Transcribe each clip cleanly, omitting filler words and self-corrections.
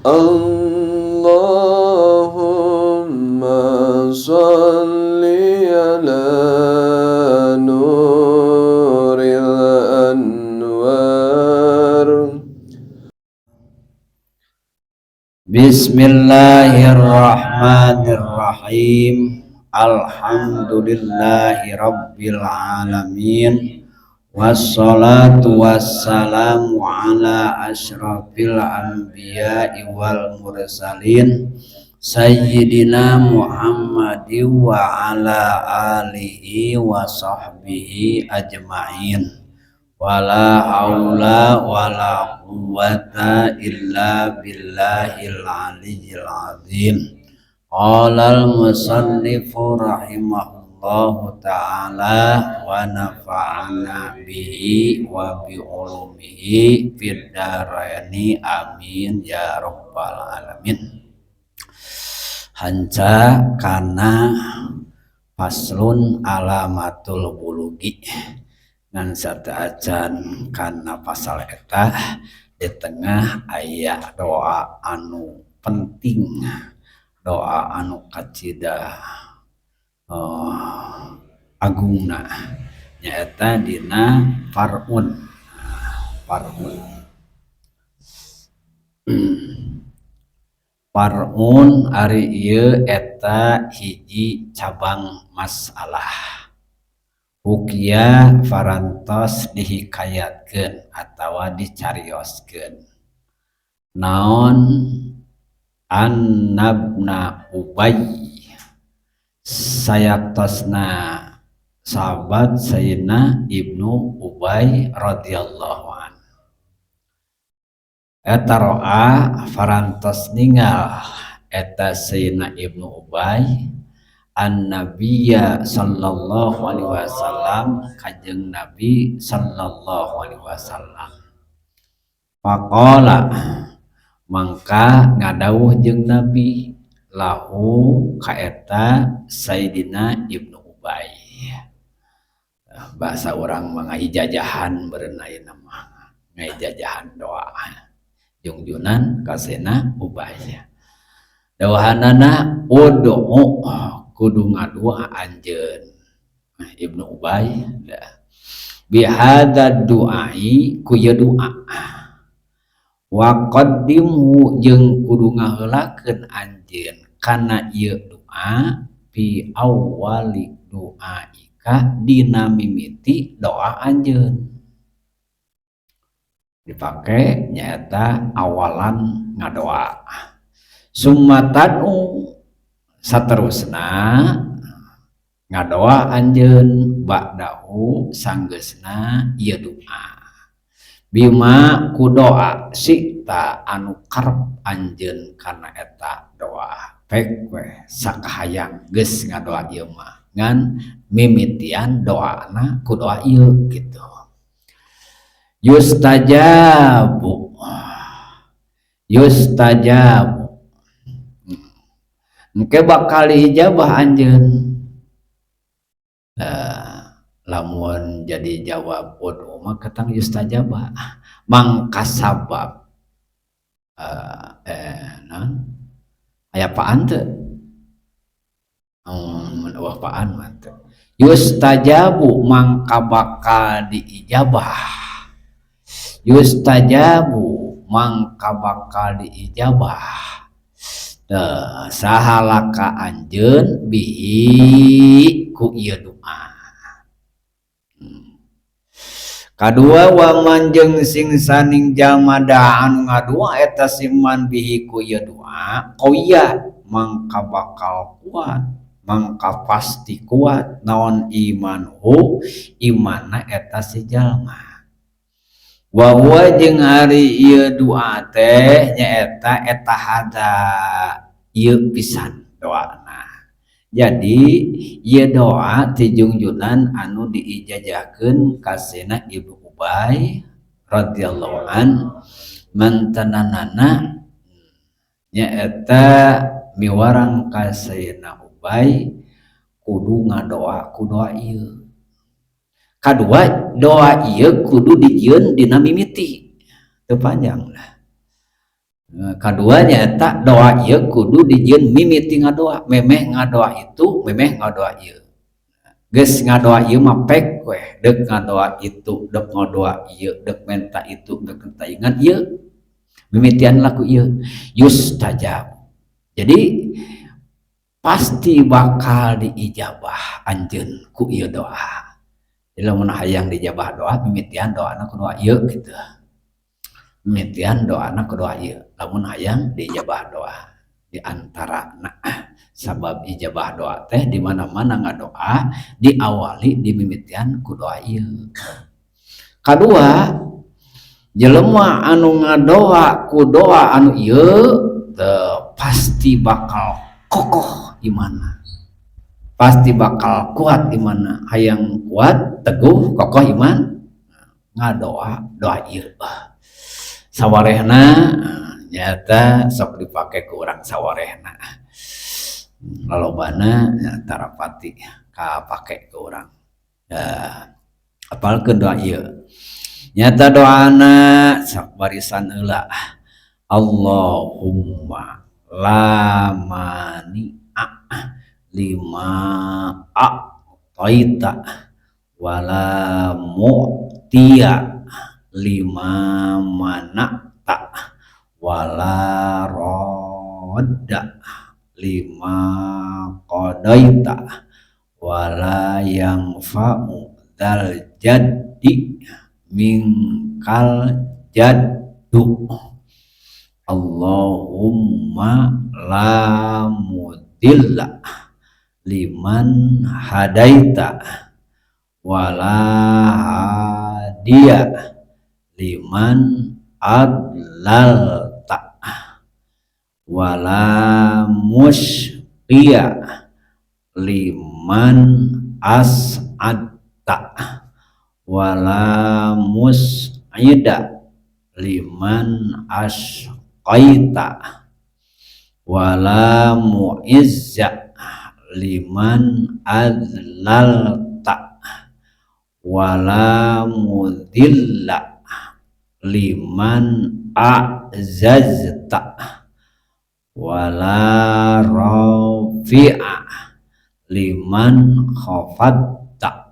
اللهم صل على نور الأنوار. Bismillahirrahmanirrahim. Alhamdulillahi rabbil alamin. Wassalatu wassalamu ala asyrafil anbiya'i wal mursalin sayyidina Muhammadin wa ala alihi wa sahbihi ajma'in. Wala haula wala quwwata illa billahil aliyyil azim. Qala al-musannifu rahimahullahu ta'ala wa nafa'ana bihi wa bi ulumihi fid dharaini, amin ya rabbal alamin. Hanca kana faslun alamatul bulugi, ngan sateuacan kana pasal eta, di tengah aya doa anu penting, doa anu kacida agungna, nyaeta dina farun. Farun, farun ari ieu eta hiji cabang masalah. Hukiya parantos dihikayatkeun atawa dicarioskeun naon, annabna Ubay, sayaktosna sahabat Sayyidina Ibnu Ubay radhiyallahu an, eta roa parantos ningal eta Sayyidina Ibnu Ubay an-nabiyya sallallahu alaihi wasallam, kanjeng Nabi sallallahu alaihi wasallam. Faqala, mangka ngadawuh jeung Nabi, lahu ka eta Sayyidina Ibnu Ubay. Bahasa urang mah ngaijajahan meureun, ayeuna mah ngaijajahan doa jungjunan ka Sayyidina Ubay. Dawuhanana, ud'u, kudu ngadua anjeun Ibnu Ubay, bihadza du'ai, ku ieu doa, wa qaddimhu, jeung kudu ngaheulakeun anjeun kana ieu doa, fi awwali du'aika, dina mimiti doa anjeun. Dipake nyaeta awalan ngadoa. Summa tad'u, saterusna ngadoa anjeun, ba'dahu, sanggeusna ieu doa, bima, ku doa, sita, anu karep anjeun kana eta doa. Pek we sakahayang geus ngadoa ieu mah, ngan mimitian doana ku doa ieu kitu. Yustajabu, yustajabu, engke bakal diijabah anjeun. Lamun jadi jawab ud'u mah ketang yustajaba, mangka sabab naon, aya paan teu? Wah, paan mah teu. Yustajabu, mangka bakal diijabah. Yustajabu, mangka bakal diijabah saha laka anjeun, bihi, ku ieu doa. Kadua, waman, jeung sing saning jalma, da'a, anu ngadua eta si man, bihi, ku ieu doa, qawiya, mangka bakal kuat, mangka pasti kuat naon, imanuhu, imanna eta si jalma. Wa huwa, jeung ari ieu doa teh nyaeta eta hada, ieu pisan doana. Jadi ieu doa ti jungjunan anu diijazahkeun ka Sayyidina Ibnu Ubay radhiyallahu an, mantananana nyaeta miwarang ka Sayyidina Ubay kudu ngadoa ku doa ieu. Kadua, doa ieu kudu dijieun dina mimiti, teu panjang lah. Kaduanya eta doa ieu kudu dijieun mimiti ngadoa, memeh ngadoa itu, memeh ngadoa ieu. Geus ngadoa ieu mah pek weh, deuk ngadoa itu, deuk ngadoa ieu, deuk menta itu, deuk menta ieu, ngan ieu mimitian laku ieu yustajab. Jadi pasti bakal diijabah anjeun ku ieu doa. Jadi lamun hayang dijabah doa, mimitian doana ku doa ieu kitu. Mimitian doana ku doa ieu. Lamun hayang diijabah doa di antarana sabab ijabah doa teh di mana-mana ngadoa diawali dimimitian ku doa ieu. Kadua, jelema anu ngadoa ku doa anu ieu teu pasti bakal kokoh imanna, pasti bakal kuat imanna. Hayang kuat, teguh, kokoh iman, ngadoa doa ieu. Sawarehna nyata sok dipake ku urang sawarehna, lalobana tarapati kapake ku urang. Apalkeun doa ieu, nyata doana sok barisan heula. Allahumma la mani'a lima a'taita wala mu'tiya lima mana'ta wala radda lima qadaita wala yanfa'u dzal jaddi minkal jaddu. Allahumma la mudilla liman hadaita wala hadiya liman adlalta wala musqiya liman as'adta wala mus'ida liman asqaita wala mu'izza liman adlalta wala mudilla liman a'zazta wala rafi'a liman khafatta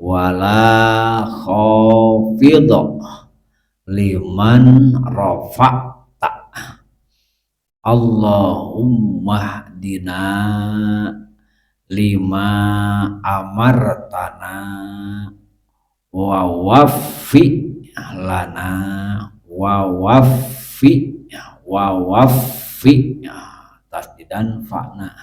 wala khafidha liman rafa'ta. Allahumma hdina lima amartana wa waffi lana wa waffi wa waffi tasdidan fa'na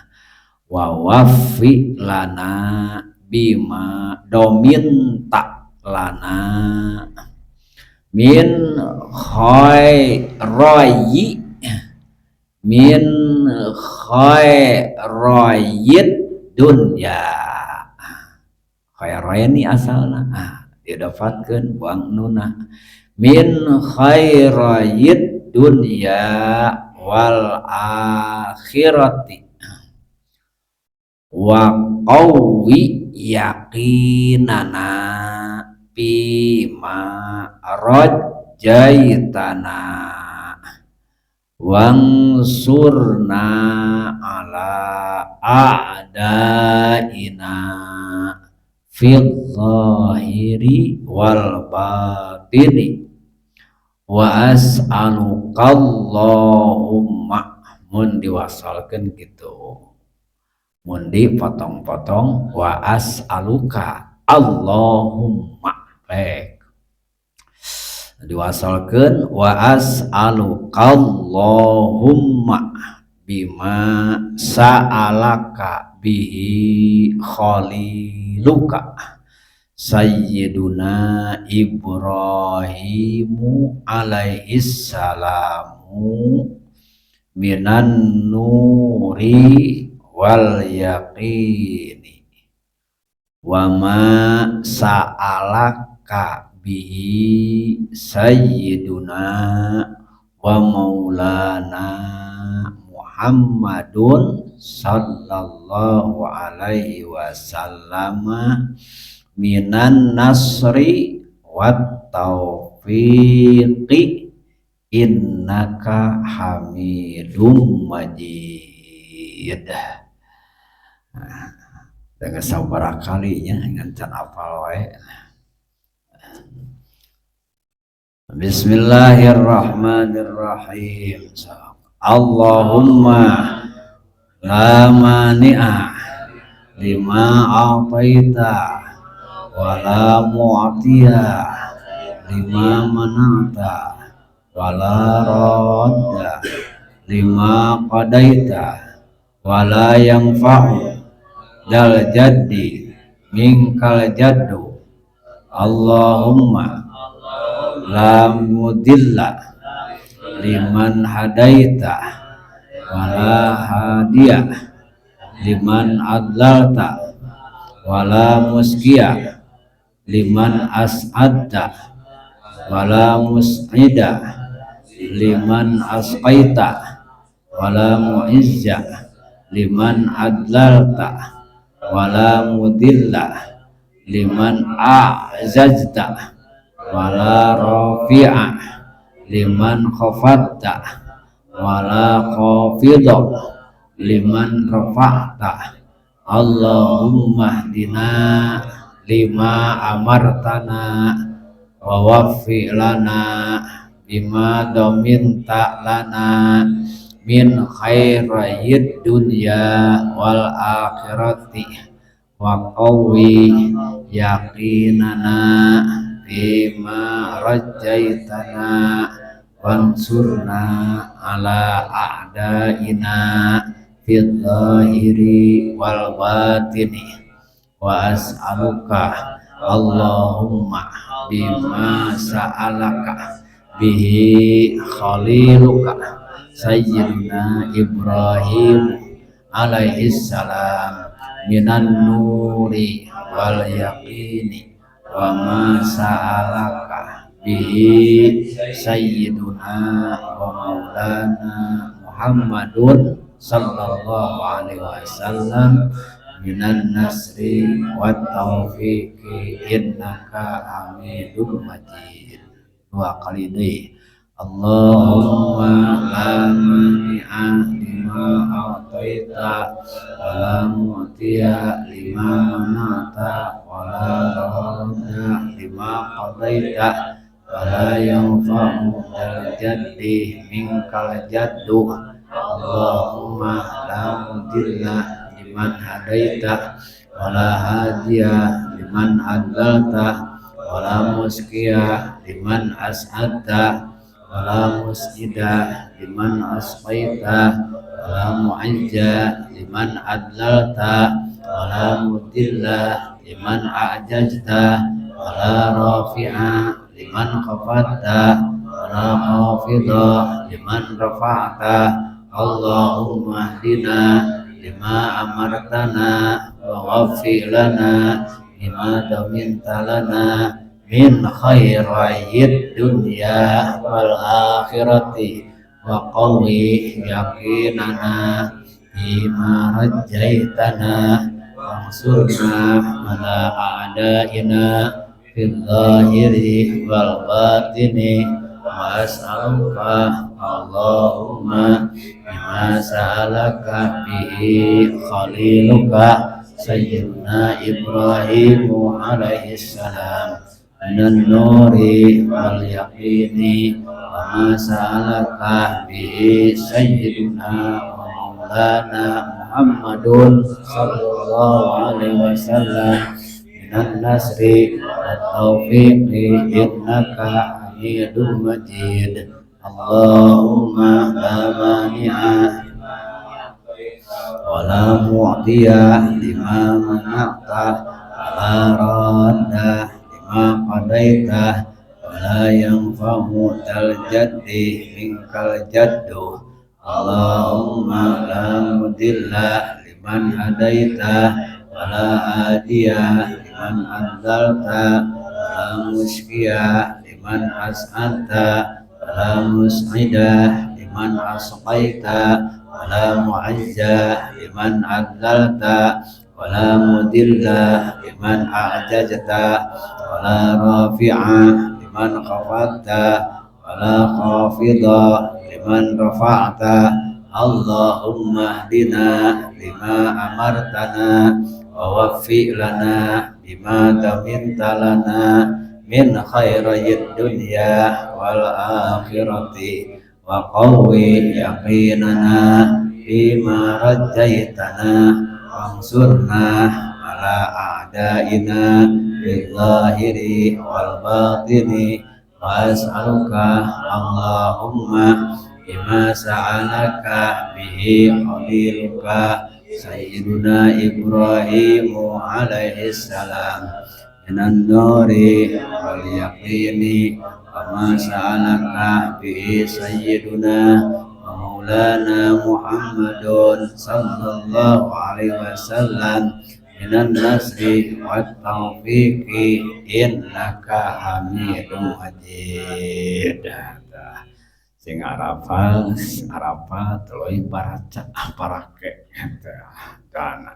wa waffi lana bima dominta lana min khairayi min khairayid dunya. Khairayni asalna didapatkeun buang nuna min khairayid dunya wal akhirati wa qawwi yaqinana bima rajjaitana wangsurna ala a'daina fil zahiri wal batini wa as'alukallahumma. Mun diwasalkeun kitu, mun dipotong-potong wa as'aluka Allahumma rek diwasalkeun wa as'alukallahumma bima sa'alaka bihi khaliluka sayyiduna Ibrahimu alaihi salamu minan nuri wal yaqini wa ma sa'alaka bihi sayyiduna wa maulana Muhammadun sallallahu alaihi wasallam minan nasri wat taufiqi innaka innaka Hamidum Majid. Nah, dengan sabaraha kalinya ngan can apal wae. Bismillahirrahmanirrahim. Allahumma la mani'a lima a'taita wa la mu'tiya lima mana'ta wa la radda lima qadaita wa la yanfa'u dal jaddi minkal jaddu. Allahumma la mudilla liman hadaita wa la hadiya liman adlalta wa la muskiya liman as'adta wa la mus'ida liman asqaita wa la mu'izza liman adlalta wa la mudilla liman a'zazta wa la rafi'a liman khafatta wa la khafida liman rafa'ta. Allahumma hdina lima amartana wa waffi lana bima dominta lana min khairayid dunya wal akhirati wa qawwi yaqinana bima rajaitana wansurna ala a'daina fil zahiri wal batini. Wa as'aluka Allahumma bima sa'alaka bihi khaliluka sayyidina Ibrahim alaihi salam minan nuri wal yaqini wa ma sa'alaka bihi sayyiduna wa maulana Muhammadun sallallahu alaihi wasallam minan nasri wat taufiqi innaka Hamidum Majid. Dua kali deui. Allahumma la mani'a lima a'taita wa la mu'tiya lima mana'ta wa la radda lima qadaita wa la yanfa'u dzal jaddi minkal jaddu. Allahumma la mudilla liman hadaita wa la hadiya liman adlalta wa la muskiya liman as'adta wa la mus'ida liman asqaita wa la mu'izza liman adlalta wa la mudilla liman a'jazta wa la rafi'a liman khafatta wa la khafida liman rafa'ta. Allahumma hdina lima amartana wa ghafir lana bima daminta lana min khairayid dunya wal akhirati wa qawwi yaqinana bima rajaitana wansurna ala a'daina fil zahiri wal batini. Wa as'aluka Allahumma bima sa'alaka bihi khaliluka sayyidina Ibrahim alaihi salam minan nuri wal yaqini wa ma sa'alaka bihi sayyiduna wa maulana Muhammadun sallallahu alaihi wasallam minan nasri wat taufiqi innaka Hamidum Majid. Allahumma la mani'a wa la mu'tiya lima mana'ta wa la radda lima qadaita wa la yanfa'u dzal jaddi minkal jaddu. Allahumma la mudilla liman hadaita wa la hadiya liman adlalta wa la mushkiya liman as'anta wa la mus'ida liman asqaita wa la mu'izza liman adlalta wa la mudilla liman a'jazta wa la rafi'a liman khafatta wa la khafida Liman rafa'ta. Allahumma hdina lima amartana wa waffi lana bima taminta lana min khairayid dunya wal akhirati wa qawwi yaqinana bima rajaitana wansurna ala a'daina bil zahiri wal batini wa as'aluka Allahumma bima sa'alaka bihi khaliluka sayyiduna Ibrahimu alaihi salam minan nuri wal yaqini wa ma sa'alaka bihi sayyiduna wa maulana Muhammadun sallallahu alaihi wasallam minan nasri wat taufiqi innaka hamidum majid. Sing arafal arafal tuluy baraca parake dan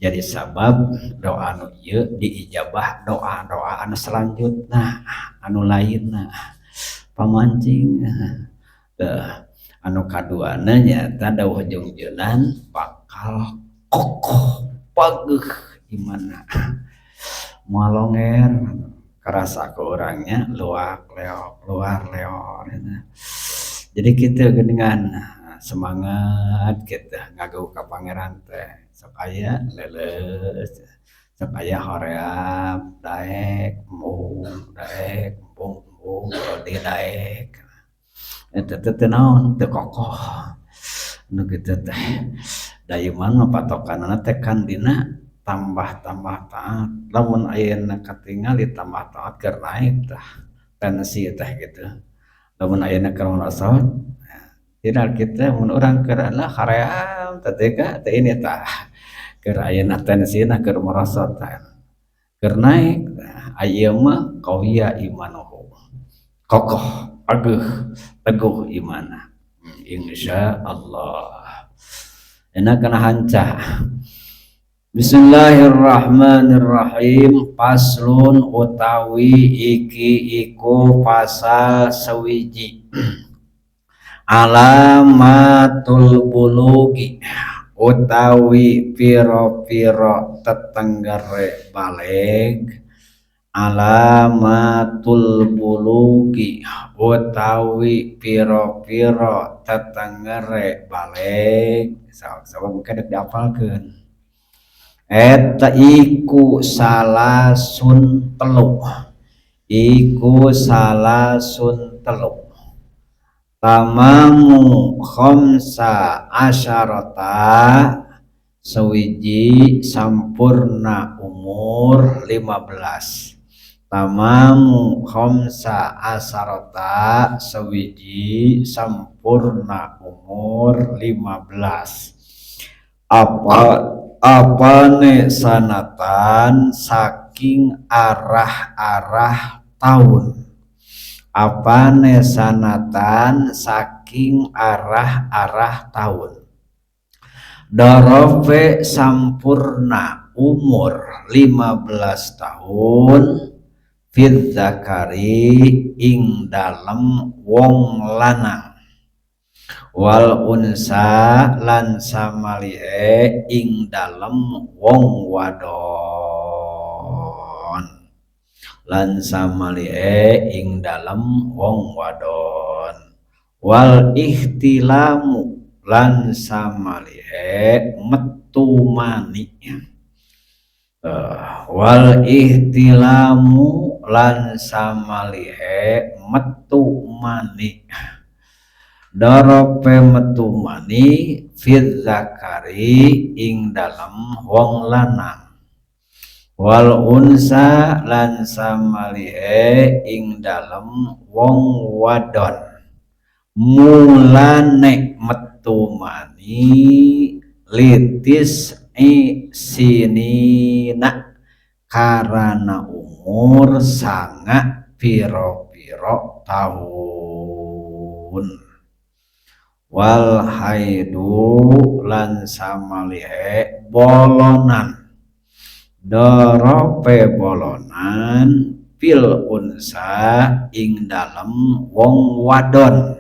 jadi sabab doa anu ieu diijabah doa-doa anu selanjutna anu lainna pamancing. Teu anu kaduana nyaeta dawuh jungjeunan bakal kokoh pageuh imanna moal longer karasa ku urangnya luak leok luar leor. Jadi kitu geuningan semangat kitu ngageuh ka pangeran teh sok aya leuleus sok aya hoream daek embung daek embung embung di daek eta teh teu naon teu kokoh nu kitu teh. Da iman mah patokanna teh kan dina tambah-tambah taat lamun ayeuna katingali tambah taat keur naik tah tensi teh kitu. Lamun ayeuna keur merosot tidak kita mun urang keur lah haream teh ka teh ini tah keur ayeuna tensina keur merosot tah keur naik ieu mah qawiya imanuhu kokoh ageuh teguh imanna insyaallah enak kana hanca. Bismillahirrahmanirrahim. Paslon utawi iki iku pasal sewiji. Alamatul bulugi utawi piro-piro tetenggere baleg. Alamatul bulugi utawi piro-piro tetenggere baleg. Sabab mungkin dek diapalkeun. Eta iku salasun telu, iku salasun telu. Tamamu khamsa asyarata sewiji sampurna umur 15. Tamamu khamsa asyarata sewiji sampurna umur 15. Apa apane sanatan saking arah-arah tahun. Apane sanatan saking arah-arah tahun. Dorofe sampurna umur 15 tahun fil zakari ing dalem wong lanang wal unsa lan samalihe ing dalem wong wadon lan samalihe ing dalem wong wadon wal ihtilamu lan samalihe metu mani wal ihtilamu lan samalihe metu mani dorope metu mani fil zakari ing dalem wong lanang wal unsa lan samalihe ing dalem wong wadon mulane metu mani litis i sinina karana umur sanga piro-piro tahun wal haidu lan samalihe bolonan dorope bolonan fil unsa ing dalem wong wadon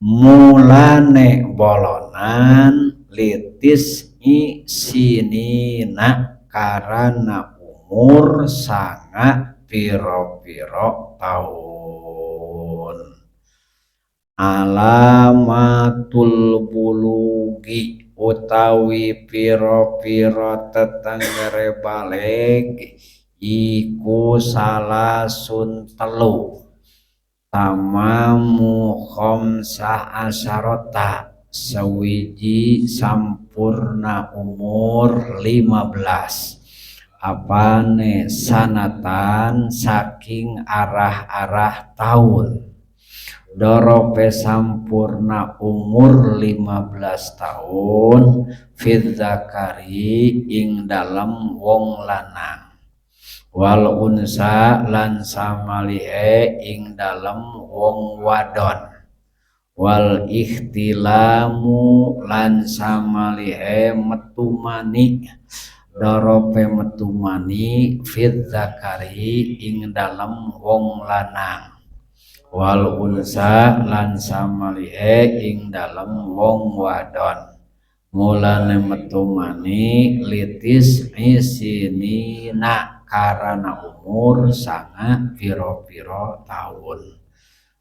Mulane bolonan litis sinina karana umur sanga piro-piro tahun. Alamatul bulugi utawi piro-piro tetenggere baleg iku salasun telu tamamu khamsah asarota sawiji sampurna umur 15 apane sanatan saking arah-arah tahun. Dorope sampurna umur 15 tahun fil zakari ing dalem wong lanang wal unsa lan samalihe ing dalem wong wadon wal ikhtilamu lan samalihe metu mani dorope metu mani fil zakari ing dalem wong lanang wal unsa lan samalihe ing dalem wong wadon. Mulane metu mani litis isinina karana umur sanga piro-piro tahun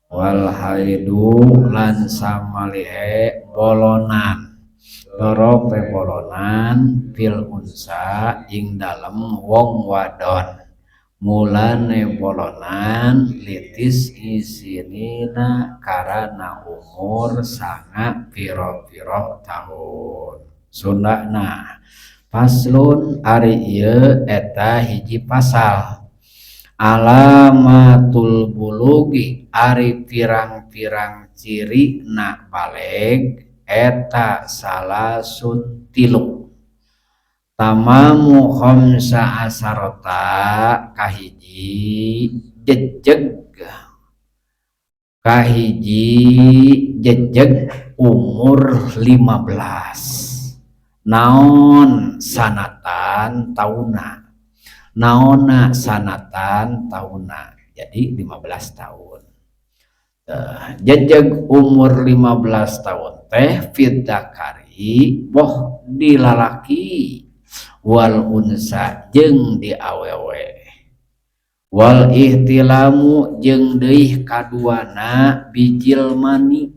wal haidu lan samalihe bolonan dorope bolonan fil unsa ing dalem wong wadon. Mulane bolonan litis isinina karana umur sanga piro-piro tahun. Sundana paslon ari ieu eta hiji pasal alamatul bulugi ari pirang-pirang ciri na baleg eta salasun tilu tamamu khamsa asarota kahiji jejeg kahiji jejeg umur 15 naon sanatan tauna naona sanatan tauna jadi 15 tahun. Jejeg umur 15 tahun teh fidzakari boh dilalaki wal unsa jeung di awewe wal ihtilamu jeung deui kaduana bijil mani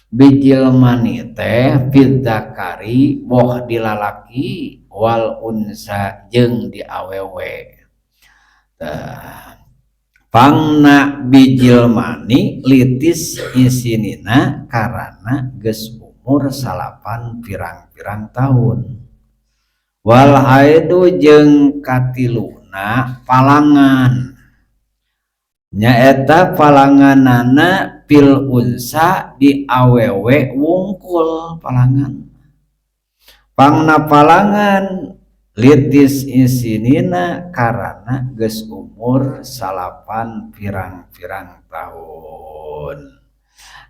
bijil mani teh fidzakari boh dilalaki wal unsa jeung di awewe. Tah pangna bijil mani litis isinina karana geus umur 9 pirang-pirang tahun wal haidu jeung katiluna palangan nyaeta palanganana pil unsa di awewe wungkul palangan pangna palangan litis isinina karana geus umur 9 pirang-pirang tahun.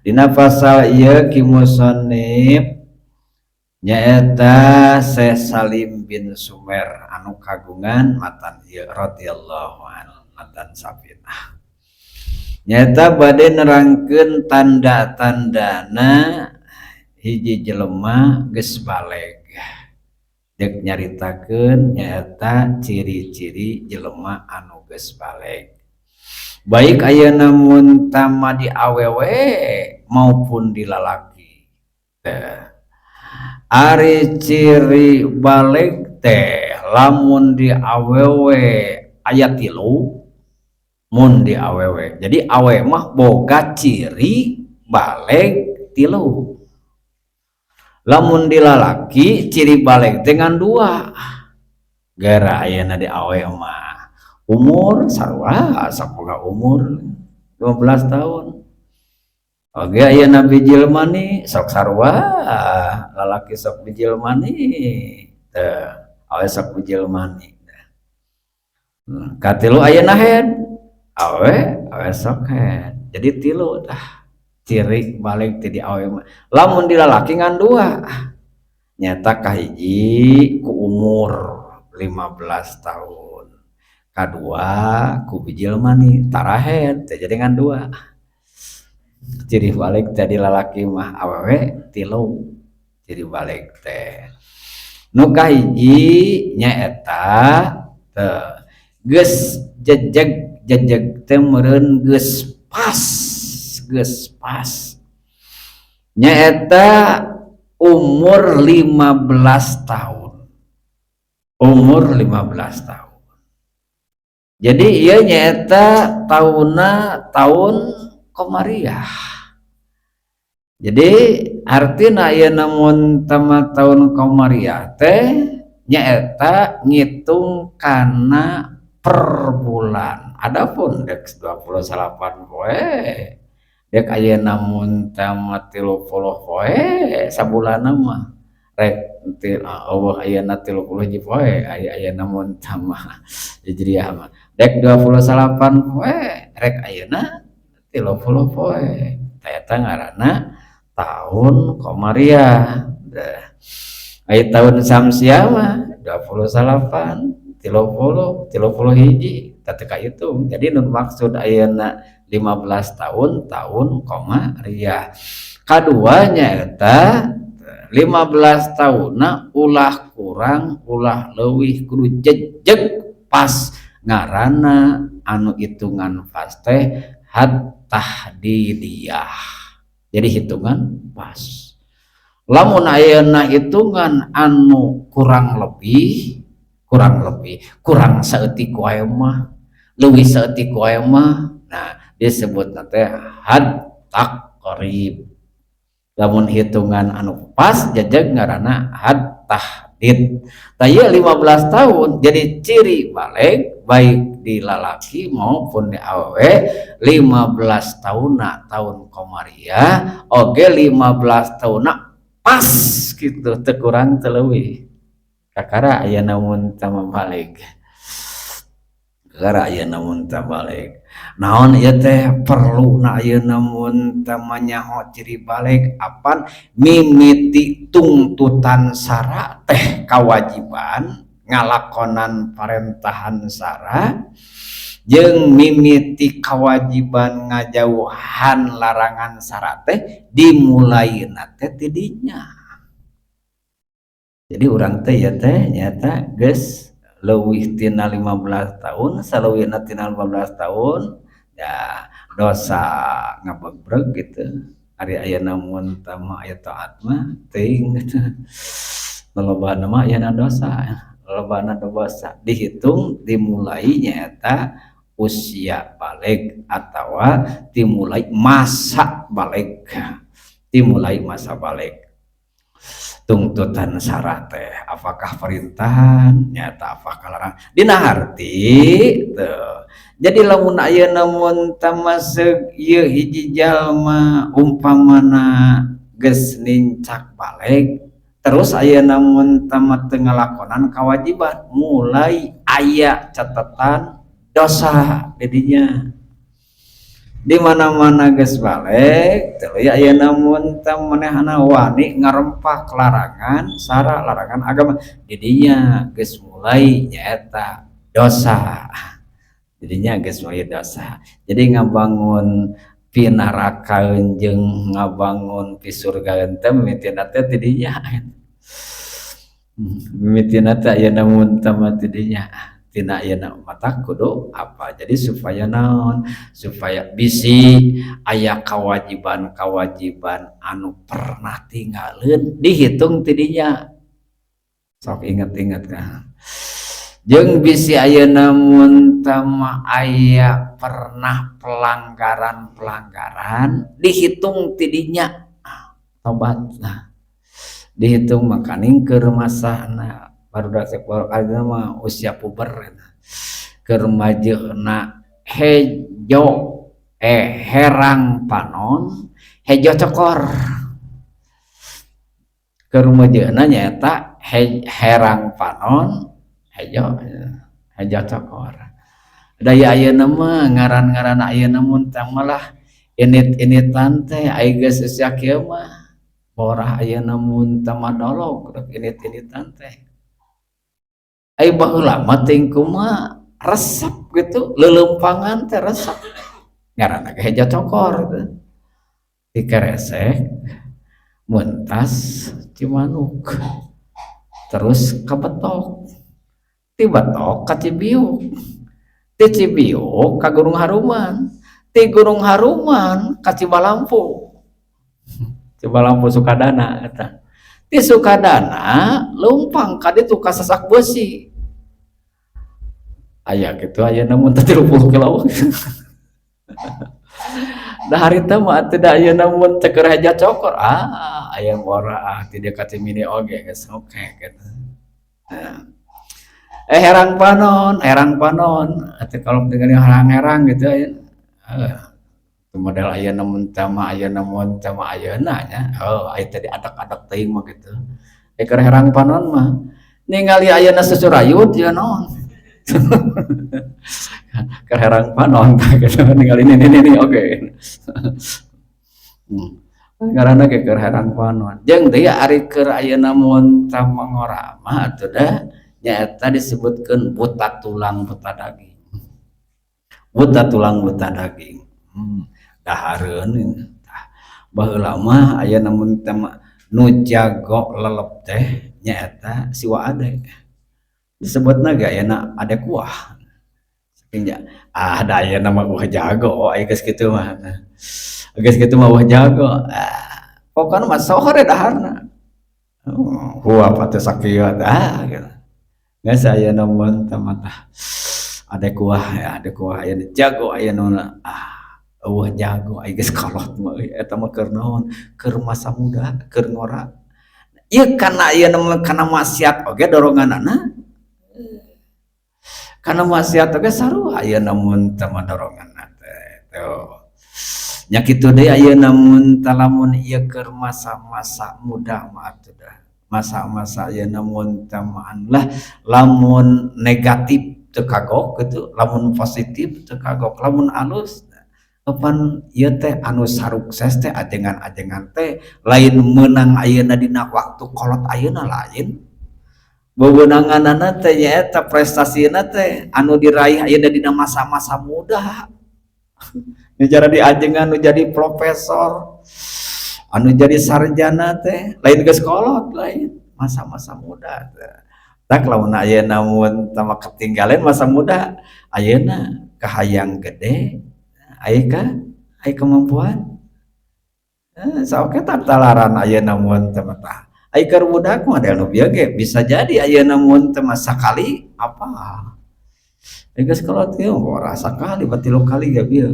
Dina pasal ieu ki musannif nyaeta Syekh Salim bin Sumer anu kagungan matan ieu radhiyallahu anhu matan Safinah nyaeta bade nerangkeun tanda-tandana hiji jelema geus baleg deuk nyaritakeun nyaeta ciri-ciri jelema anu geus baleg baik ayeuna mun tama di awewe maupun di lalaki. Teh ari ciri baleg teh lamun di awewe aya tilu mun di awewe jadi awewe mah boga ciri baleg tilu lamun di lalaki ciri baleg teh ngan dua gara ayeuna di awewe mah umur sarua sapoga umur 15 tahun. Oke ayeuna bijil mani sok sarua lalaki sok bijil mani teh awe sok bijil mani. Katilu ayeuna head awe awe sok head jadi tilu tah ciri baleg teh di awe mah. Lamun di lalaki ngan dua nyata kahiji ku umur 15 tahun kadua ku bijil mani tarahed teh jadi ngan dua. Ciri balig tadi lalaki mah, awewe tilu ciri balig teh. Nu kahiji nyaeta teu geus jejeg. Jejeg teh meureun geus pas, geus pas nyaeta umur 15 tahun, umur 15 tahun. Jadi ieu nyaeta tahunna tahun Komariah. Jadi artina ieu namun tama tahun Komariah teh nyaeta ngitung kana per bulan. Adapun dek 28 poe, dek ayeuna mun tama 30 poe sabulanna mah, rek euweuh ayeuna 30 poe, aya ayeuna mun tama Hijriah mah dek 28 poe, rek ayeuna 30 poe, eta ngaranna tahun Komariah. Aya tahun Samsiah mah 28, 30, 31 teu kahitung. Jadi nu maksud ayeuna 15 tahun, tahun Komariah. Kadua nyaeta 15 tahunna ulah kurang ulah leuwih, kudu jejeg pas. Ngaranna anu hitungan pas teh had tahdidiyah, jadi hitungan pas. Lamun ayeuna hitungan anu kurang lebih, kurang lebih, kurang saeutik wae mah, leuwih saeutik wae mah, nah disebut teh had taqrib. Lamun hitungan anu pas jejeg ngaranna had tahdid. Tah, ieu 15 tahun jadi ciri balig, baik di lalaki maupun di awewe, 15 tahunna tahun Komariah oge 15 tahunna pas gitu, teu kurang teu leuwih. Kakara aya mun tama balig, kakara aya mun balig. Naon ieu teh perlu na ayeuna mun tama nyaho ciri balig? Apan mimiti tungtutan sara teh kawajiban ngalakonan parentahan sara jeung mimiti kewajiban ngajauhan larangan sara teh dimulaina teh tidinya. Jadi urang teh ya teh nyata geus leuwih tina 15 tahun, saleuwihna tina 15 tahun ya dosa ngabebreg gitu. Ari ayeuna mun tama aya taat mah teuing gitu, lolobana mah ayeuna dosa, lolobana dosa. Dihitung dimulai nyaeta usia balig atawa dimulai masa balig, dimulai masa balig tungtutan sara teh apakah perintahan nyata, apakah larang dina harti tuh. Jadi lamun ayeuna mun tamasuk ieu hiji jalma umpamana geus nincak balig, terus ayeuna mun tama teu ngalakonan kewajiban, mulai aya catatan dosa didinya. Di mana-mana geus balig tuluy ayeuna mun teu manehna wani ngarempak larangan sara, larangan agama, didinya geus mulai nyaeta dosa, jadinya geus mulai dosa. Jadi ngabangun pinarakaeun jeung ngabangun pisurgaeun teh mimitina teh tidinya, mimitina teh ayeuna mun teu mah tidinya, tina ayeuna mata kudu apa. Jadi supaya naon? Supaya bisi aya kewajiban-kewajiban anu pernah tinggalin, dihitung tidinya, sok inget-inget kan. Jeung bisi ayeuna mun tama aya pernah pelanggaran-pelanggaran, dihitung tidinya, tobat. Nah, dihitung makaning keur masana barudak mah usia puber, keur na hejo, eh, herang panon hejo cokor. Keur rumajana nyaeta herang panon hejo, hejo cokor. Daya ayeuna mah ngaran-ngaran ayeuna mun tah malah init-initan teh. Ai geus usia kieu mah borah ayeuna mun tah mah dolog rek init-initan teh. Ai baheula mah teuing kumaha resep gitu, leuleumpangan teh resep, ngaranna ge hejo cokor. Ti Keresek mentas Cimanuk, terus ka Betok, ti Betok ka Cibiuk, ti Cibiuk ka Gunung Haruman, ti Gunung Haruman ka Cibalampu, Cibalampu Sukadana eta. Ti Sukadana leumpang ka ditu ka Sasak Besi. Aya kitu ayeuna mun teh 30 kilo. Da harita mah atuh da ayeuna mun teh keur heja cokor, ah aya ngora ah ti dieu ka Cimindi oge geus oke gitu. Nah. Eh, herang panon, herang panon, atuh kalau dengan herang-herang gitu ya. Eh, model ayeuna mun teh mah, ayeuna mun teh mah ayeuna nya. Oh, aya tadi adak-adak teuing mah gitu. Eh, keur herang panon mah ningali ayeuna susurayut ya naon. Keur herang panon gitu ningali ini oke. Ngaranna ge keur herang panon. Jeung deui ari keur ayeuna mun teh ngora mah atuh da nyaeta disebutkeun buta tulang buta daging. Buta tulang buta daging. Dahareun tah. Baheula mah ayeuna mun teh nu jago lelep teh nyaeta si Wa Ade. Disebutna ge ayeuna Ade Kuah. Saking ah da ayeuna mah wah jago aya geus kitu mah. Geus kitu mah wah jago. Ah, pokona mah sore daharna. Oh, huap atuh sakieu ah gitu. Geus ayeuna mun teh mah tah Ade Kuah ya, Ade Kuah ayeuna jago ayeuna, ah eueuh jago aya geus kolot mah euy. Eta mah keur naon? Keur masa muda, keur ngora. Ieu kana ayeuna mah kana maksiat oge doronganana. Kana maksiat oge sarua ayeuna mun teh mah doronganna teh. Tuh. Nya kitu deui ayeuna mun teh lamun ieu keur masa-masa muda mah atuh dah. Masa-masa ayeuna mun teh mah lah lamun negatif teu kagok gitu, lamun positif teu kagok, lamun alus pan ieu teh anu sarukses teh ajengan-ajengan teh lain meunang ayeuna dina waktu kolot ayeuna, lain wewenanganana teh nyaeta prestasina teh anu diraih ayeuna dina masa-masa muda. Nu jadi ajengan, nu jadi profesor, anu jadi sarjana teh lain geus kolot, lain masa-masa muda teh. Tak lamun ayeuna mun tama ketinggalan masa muda ayeuna kahayang gede aya ka aya kemampuan eh, saoke talaran ayeuna mun teh tah. Ai keur budak mah model nu bieu ge bisa jadi ayeuna mun teh mah sakali apa geus kolot ieu ora sakali batilu kali ge bieu.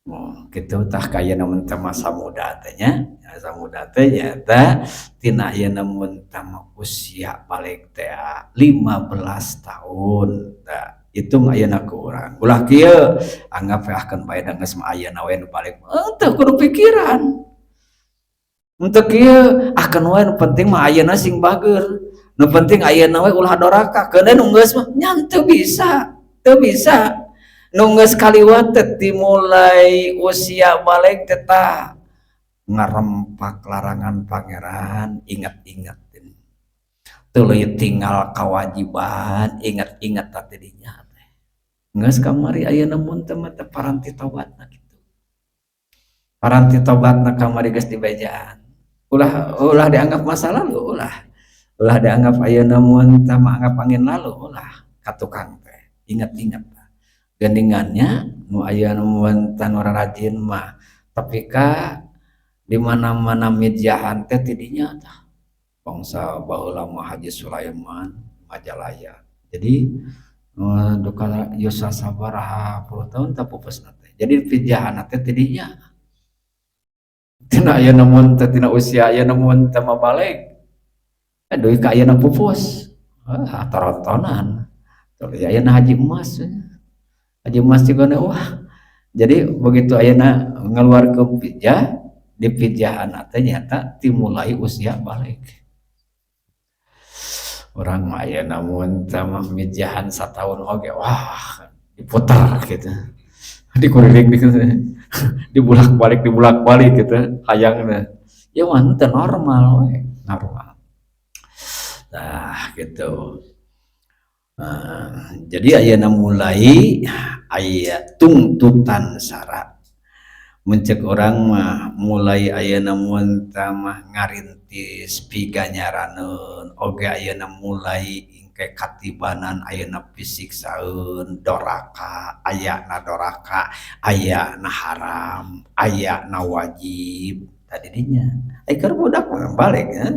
Oh, kitu tah ka ayeuna mun teh masa muda teh nya. Masa muda teh nyaeta tina ayeuna mun teh usia balig teh 15 tahun. Tah, hitung ayeuna ku urang. Ulah kieu, anggap we ah keun bae da geus mah ayeuna we nu balig. Henteu kudu pikiran. Henteu kieu, ah keun wae nu penting mah ayeuna sing bageur. Nu penting ayeuna we ulah doraka. Keun nu geus mah nya teu bisa, teu bisa. Nu geus kaliwat teh dimulai usia balig teh tah ngarempak larangan Pangeran, ingat-ingat tuluy tinggal kewajiban, ingat-ingat tah dinya teh. Geus kamari ayeuna mun teh mah teh paranti tobatna kitu. Paranti tobatna kamari geus dibejaan. Ulah ulah dianggap masa lalu, ulah. Ulah dianggap ayeuna mun teh mah anggap angin lalu, ulah ka tukang teh. Ingat-ingat gandingannya nu aya nu teh nu rajin mah tapi ka di mana-mana mijahan teh tidinya tah bangsa baheula mah Haji Sulaiman Majalaya. Jadi duka yuswa sabaraha puluh tahun tah pupusna teh. Jadi pijahan teh tidinya tina ayeuna mun teh tina usia ayeuna mun teh mah balig eh dugi ka ayeuna pupus, ah torontonan. Tuluy ayeuna Haji Emas, Haji Emas juga wah. Jadi begitu ayeuna ngeluarkeun pijah di pijahan teh nyata dimulai usia balig. Urang mah ayeuna mun teh mah mijahan sataun oge wah diputar gitu, dikuriling gitu, dibulak-balik dibulak-balik gitu hayangna. Ya mah teu normal we, normal. Nah gitu. Nah, jadi ayeuna mulai aya tuntutan syarat. Mun cek urang mah mulai ayeuna mun mah ngarintis piganyaraneun oge ayeuna mulai engke katibanan ayeuna pisiksaeun doraka, ayana doraka, ayana haram, ayana wajib tadi dinya. Ai keur budak mah baleg nya.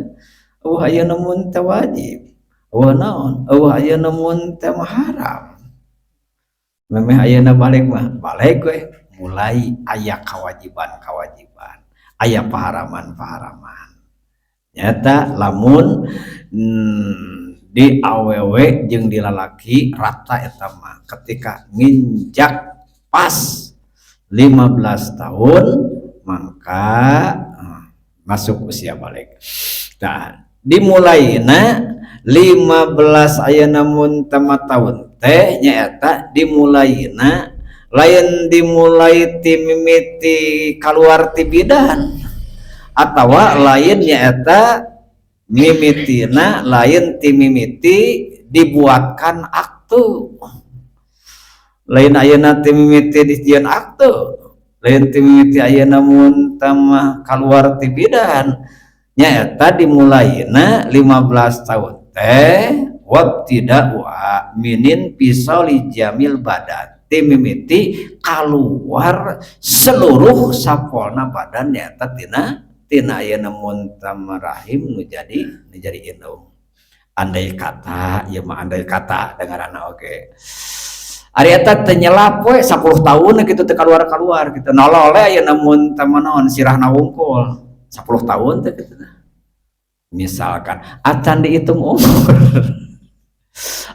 Euweuh ayeuna mun teu wajib, euweuh naon, euweuh ayeuna mun teu haram. Memeh ayeuna baleg mah baleg we mulai aya kewajiban-kewajiban, aya paharaman-paharaman. Nyata lamun di awewe jeung di lalaki rata eta mah ketika nginjak pas 15 tahun maka masuk usia balig. Nah, dimulaina 15 ayeuna mun tama tahun teh nyaeta dimulaina lain dimulai ti mimiti kaluar ti bidan atawa lain nyaeta mimitina lain ti mimiti dibuatkan akte, lain ayeuna ti mimiti dijieun akte, lain ti mimiti ayeuna mun tamah kaluar ti bidan, nyaeta dimulaina 15 tahun teh wabtida'uha minin fisali jamil badan, ti mimiti kaluar seluruh sapolna badan nyaeta tina ayeuna mun rahim nu jadi indung. Andai kata ieu mah, andai kata dengaranna oge. Ari eta teu nyelap we 10 tahun kitu teu kaluar-kaluar kitu. Nolole ayeuna mun naon sirahna wungkul 10 tahun teh kitu. Misalkan acan dihitung umur.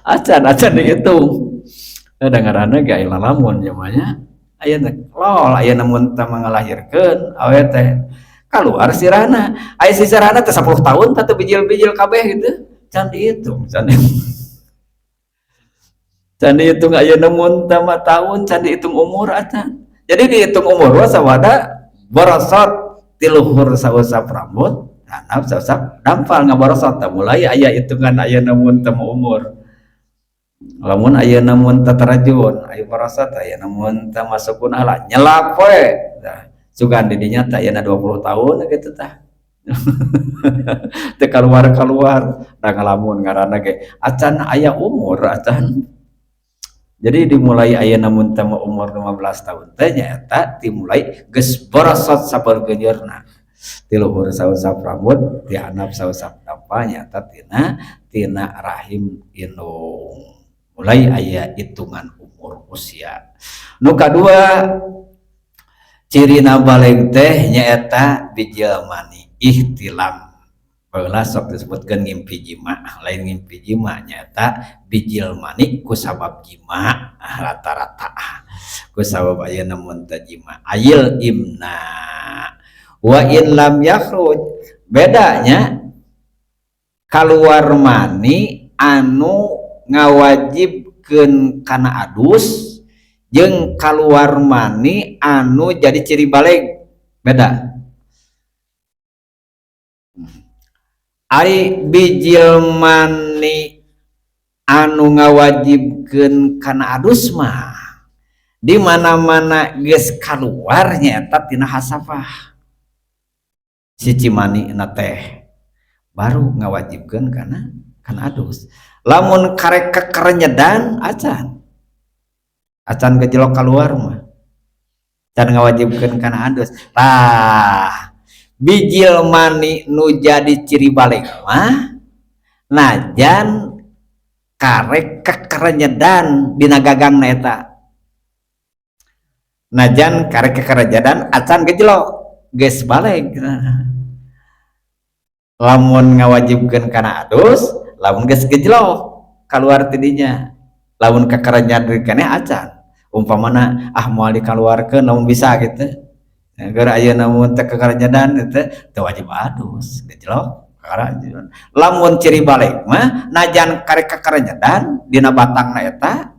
Acan dihitung. Dengaranna ge aya lalamun nya aya lol ayeuna mun teh ngalahirkeun awe teh kaluar sirahna. Aya si sirahna teh 10 tahun teh teu bijil-bijil kabeh gitu. Can dihitung, can dihitung ayeuna mun teh tahun, can dihitung umur acan. Jadi dihitung umur mah sawada borosot ti luhur sausap rambut, handap sausap dampal ngaborosot teh mulai aya hitungan ayeuna mun teh umur. Lamun ayeuna mun teh terjun, aya borosot ayeuna mun teh masukun ala nyelap we. Tah, sugan di dinya teh ayeuna 20 tahun kitu tah. Teu kaluar-kaluar, da ngalamun ngaranna ge acan aya umur acan. Jadi dimulai ayeuna mun teh umur 15 tahun teh nyaeta dimulai geus borosot sabeurgeunyeurna. Ti luhur sausap rambut, ti handap sausap dampal nyaeta tina rahim indung. Mulai aya hitungan umur usia. Nu kadua cirina baleg teh nyaeta bijil mani ihtilam. Baheula sok disebutkeun ngimpi jima, lain ngimpi jima nyaeta bijil mani ku sabab jima rata-rata. Ku sabab ayeuna mun teh jima ayil imna wa in lam yakhruj, bedanya kaluar mani anu ngawajibkeun kana adus jeung kaluar mani anu jadi ciri baleg beda. Ari bijil mani anu ngawajibkeun kana adus mah di mana-mana geus kaluar nyaeta tina hasafah si cimani na teh baru ngawajibkeun kana adus. Lamun karek kekerenyedan acan gejlok keluar mah can ngawajibkeun kana adus. Tah bijil mani nu jadi ciri baleg mah najan karek kekerenyedan dina gagangna eta, najan karek kekerenyedan acan gejlok geus baleg. Lamun ngawajibkeun kana adus lamun geus gejlok kaluar ti dinya, lamun kekerenyedan keneh acan. Umpamana ah moal dikaluarkeun lamun bisa kitu. Gara ayeuna mun teu kekerenyedan teh teu wajib adus gejlok kakara. Lamun ciri baleg mah najan karek kekerenyedan dina batangna eta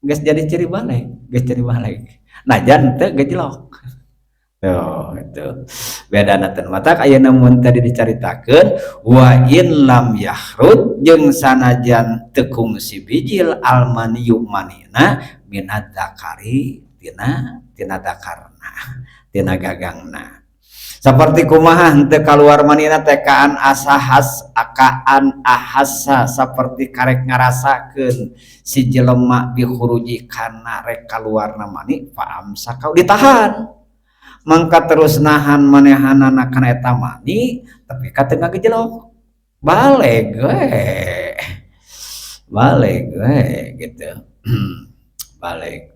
geus jadi ciri baleg, geus ciri baleg. Najan teu gejlok. Tuh, itu. Bedana teh matak ayeuna mun tadi dicaritakeun wa in lam yahrud jeung sanajan teu kungsi bijil almaniyu manina minad dakari tina dakarna, tina gagangna. Seperti kumaha henteu kaluar manina teh? Kaan asahas akaan ahasa, seperti karek ngarasakeun si jelema, bi khuruji, kana rek kaluarna mani, fa amsaka, ditahan, mangka terus nahan manehanana kana eta mani, tapi ka teu ngagejelok, baleg we, baleg we gitu, baleg.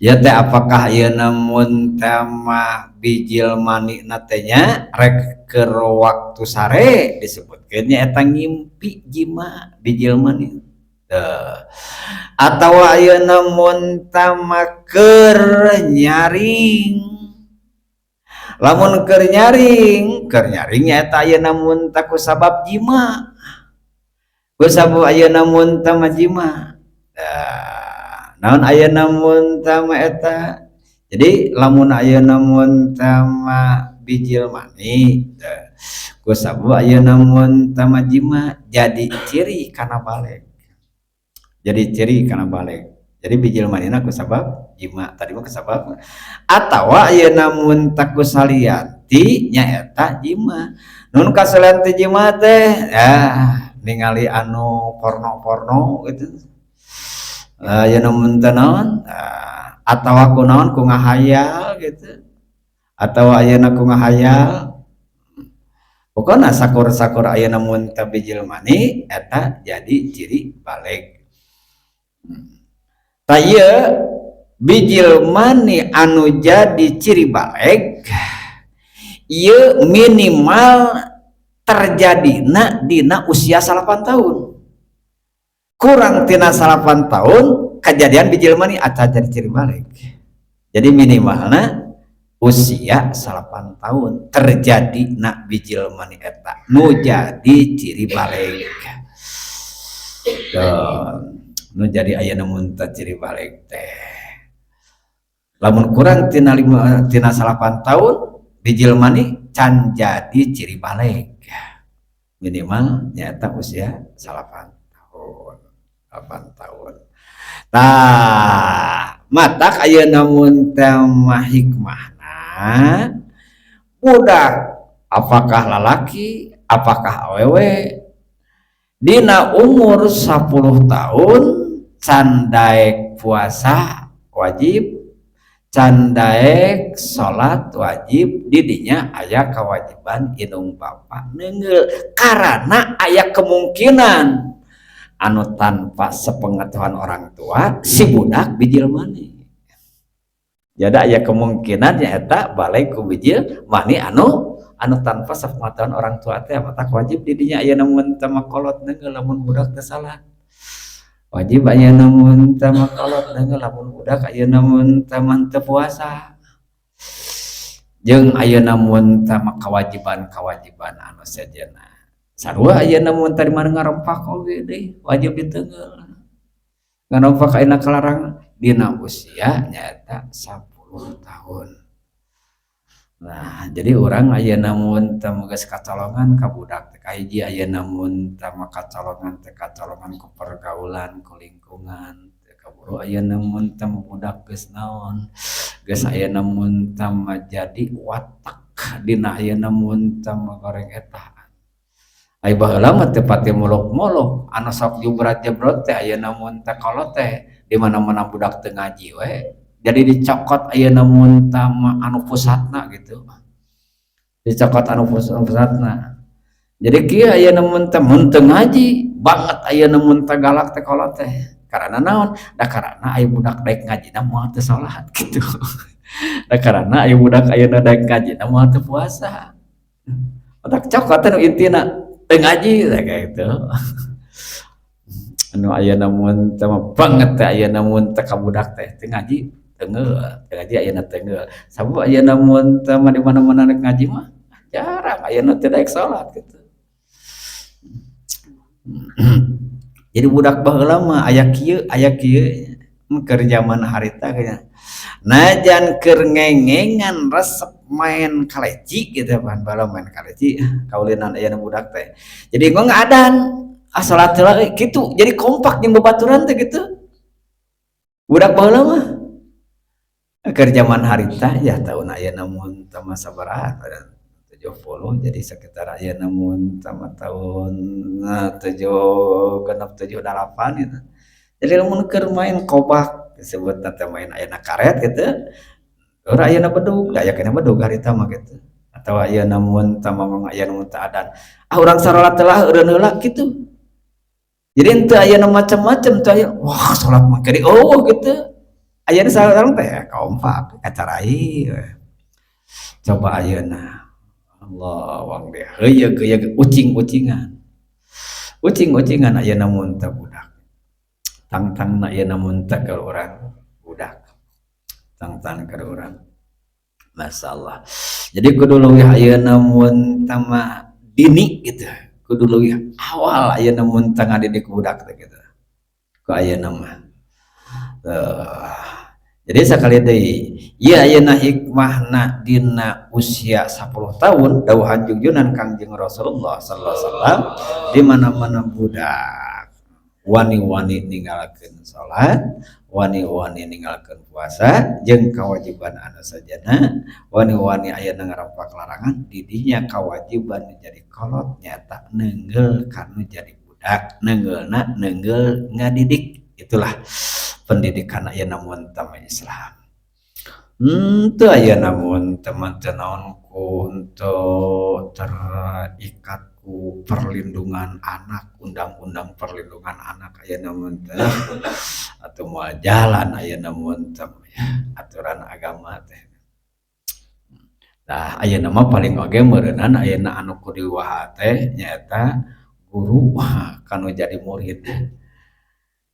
Ya teh, apakah ieu namun tema bijil mani teh nya rek keur waktu sare disebutkeun nya eta ngimpi jima bijil mani teu, atawa ayeuna mun tama keur nyaring? Lamun keur nyaring, keur nyaring nya eta ayeuna mun ku sabab jima, ku sabab ayeuna mun tama jima. Naon ayeuna mun tama eta? Jadi lamun ayeuna mun tama bijil mani ku sabab ayeuna mun tama jima, jadi ciri kana baleg, jadi ciri kana baleg. Jadi bijil manina ku sabab jima tadi mah ku sabab, atawa ayeuna mun ku salianti nyaeta jima. Nun kasalianti jima teh ya ningali anu porno-porno gitu, ayeuna mun teh naon, atawa ku naon, ku ngahayal gitu, atawa ayeuna ku ngahayal. Pokokna sakur-sakur ayeuna mun teh bijil mani eta jadi ciri baleg. Tah, ieu bijil mani anu jadi ciri baleg ieu minimal terjadina dina usia 9 tahun. Kurang tina 9 tahun kejadian bijil mani acan jadi ciri baleg. Jadi minimalna usia 9 tahun terjadi nak bijil mani eta nu jadi ciri baleg. Dan nu jadi ayeuna mun ciri baleg teh lamun kurang tina lima, tina 9 tahun bijil mani can jadi ciri baleg, minimal nyata usia 9 tahun, 8 tahun. Tah, matak ayeuna mun teh mah hikmahna budak, apakah lalaki apakah awewe, dina umur 10 tahun can daek puasa wajib, can daek salat wajib, didinya aya kewajiban indung bapa neunggeul, karena aya kemungkinan anu tanpa sepengetahuan orang tua si budak bijil mani. Jadi aya kemungkinan eta baleg ku bijil mani anu anu tanpa sepengetahuan orang tua teh. Matak wajib didinya aya mun teh kolot neunggeul lamun budak teh salah, wajib aya mun teh kolot neunggeul lamun budak ayeuna mun teh teu puasa, jeung ayeuna mun teh kewajiban-kewajiban anu sejenna sarua. Ayeuna mun tadi mana ngarompak oge deui wajib diteunggeul. Ngarompak ayeuna kalarang dina usia nyaeta 10 tahun. Nah, jadi orang ayeuna mun teh geus kacolongan ka budak teh, kahiji ayeuna mun teh kacolongan teh kacolongan ku pergaulan, ku lingkungan teh. Kaburu ayeuna mun teh budak geus naon, geus ayeuna mun teh jadi watak dina ayeuna mun teh goreng eta. Ai baheula mah teu pati muluk-muluk anu sok jubrat-jebrot teh ayeuna mun teh kolot teh di mana-mana budak teu ngaji we jadi dicokot ayeuna mun teh anu pusatna gitu, dicokot anu pusatna. Jadi kieu ayeuna mun teh, mun teu ngaji banget ayeuna mun teh galak teh kolot teh. Karena naon? Da karena aya budak daek ngajina moal teu salat gitu, da karena aya budak ayeuna daek ngajina moal teu puasa. Otak cokot nu intina teu ngaji kayak gitu. Anu ayeuna mun teh banget teh ayeuna mun teh ka budak teh teu ngaji teunggeul, teu ngaji ayeuna teunggeul. Sabab ayeuna mun teh mah di mana-mana rek ngaji mah jarang, ayeuna teu daek salat gitu. Jadi budak baheula mah aya kieu, aya kieu keur zaman harita kayaknya. Najan keur ngengengan resep main kaleci gitu pan, baheula main kaleci kaulinan ayeuna budak teh. Jadi gua ngadan, ah, salat heula gitu, jadi kompak jeung babaturan teh gitu. Budak baheula mah. Keur zaman harita ya tahun ayeuna mun teu mah sabaraha 70, jadi sekitar ayeuna mun tama tahun 76, 78 gitu. Jadi lamun keur main kobak disebutna teh, main ayeuna karet gitu, ora ayeuna bedug, da aya keneh bedug harita mah gitu. Atawa ayeuna mun teu aya nu teu adan, "Ah, urang sarolat heula, eureun heula," kitu. Jadi henteu aya nu macem-macem, teu aya, "Wah, salat mah keri euweuh," gitu. Ayeuna sareng teh kompak kacarai we. Coba ayeuna Allah wang deh, heuyeuk-heuyeuk, ucing-ucingan. Ucing-ucingan ayeuna mun teu budak. Tangtangna ayeuna mun teu keur urang budak. Tangtang keur urang. Masyaallah. Jadi kudu leuwih ayeuna mun teu mah dini gitu. Kudu leuwih awal ayeuna mun teu ngadidik budak teh gitu. Ku ayeuna mah. Jadi sakali deui, ieu ayeuna hikmahna dina usia 10 tahun, dawuhan jungjunan Kangjeng Rasulullah sallallahu alaihi wasallam, di mana-mana budak wani-wani ninggalkeun salat, wani-wani ninggalkeun puasa jeung kewajiban anu sajana, wani-wani ayeuna ngarampak larangan, didinya kewajiban menjadi kolot nyaeta neunggeul kanu jadi budak, neunggeulna neunggeul ngadidik. Itulah pendidikan ayeuna mun teu Islam. Henteu ayeuna mun teu mah teu naon ku henteu terikat ku perlindungan anak, undang-undang perlindungan anak ayeuna mun teh atuh moal jalan ayeuna mun teu ya aturan agama teh. Tah, ayeuna mah paling oge meureunan ayeuna anu ku diuaha teh nyaeta guru kanu jadi murid.